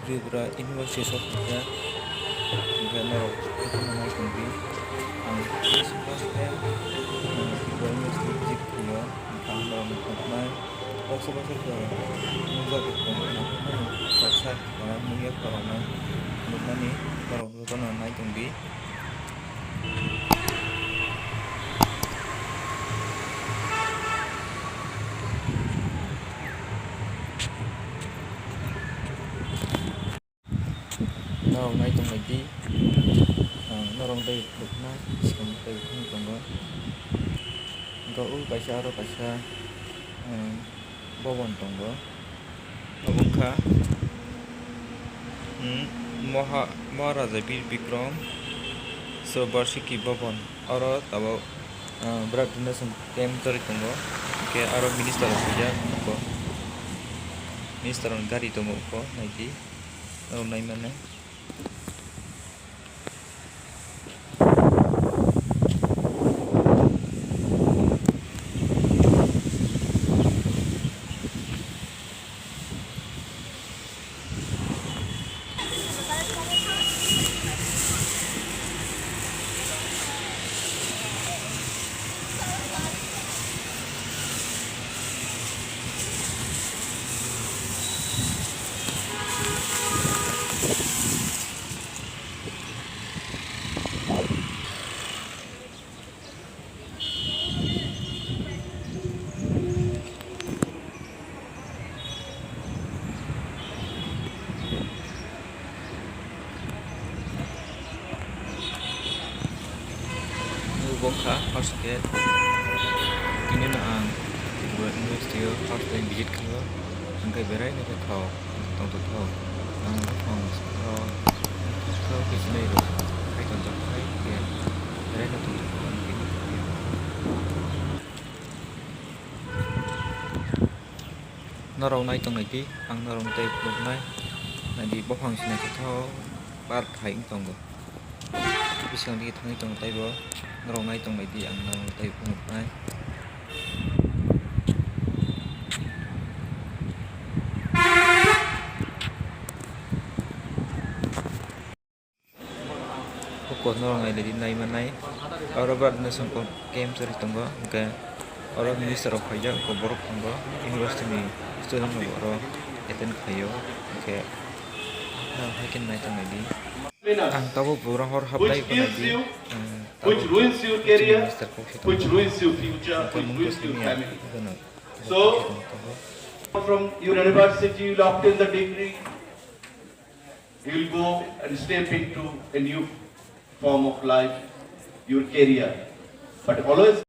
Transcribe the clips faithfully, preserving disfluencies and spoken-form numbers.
Tripura University sok kha, hingke norok nai tongdi. Ang first time, uh, Tripura University visit khaio, ang norok nuknai. Baksa baksa khe nukjagwi tongo, baksa, uh, nukya khoroknai, nukmani norok jotono nai tongdi. Norok nai tong lai di, ah, norok tei phunukna, sikang tei phunuk tongo. Hingke o kaisa aro kaisa, ah, bobon tongo. Obo wngkha, hmm, Moha-, Maharaja Bir Bikram Sobarshiki Bhavan. Oro tabok, ah, Blood Donation Camp choli tongo. Hingke aro minister rok phaijak, minister rok gari tongo, naidi, norok nai mano. Nukgo wngkha first gate. Tini no ang Tripura University o first time visit khaio, hingke berai no khe thok. Tongthothok, ang buphang saka o khe sinai rok hai tongjak hai khe rai no tongthothok ang tini. Norok nai tong nai di, ang norok tei phunuknai, nai di buphang sinai khe thok bar khai wng tongo. Bwskango dige thangwi tongo taibo, norok nai tong lai di, ang norok tei phunuknai. Hukuno rok nai lai di, nai manai. Oro Blood Donation Camp choli tongo, hingke oro minister rok phaijak, hingke borok tongo, university ni student rok oro attend khlaio, hingke nang hai khe nai tong nai di. Ang tabuk bura hor hablai which kills you, ang which tabuk ruins your career, minister kok se which tongo. Ruins your future, hingke which mung ruins your family. Bono so, from your university, you'll obtain the degree, you'll go and step into a new form of life, your career. But always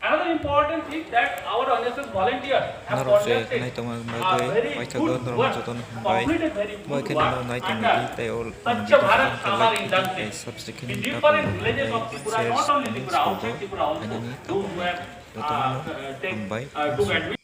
another important thing that our N S S volunteers have conducted a very good work, completed very good work under such a hard condition. Norok je nai tongma bagwi paithago, norok jotono hambai. Moi khe nai tongma bagwi tei o video khe like khe subscribe khe nini takhuk nai share nini sabo khainani takhuk jotono hambai.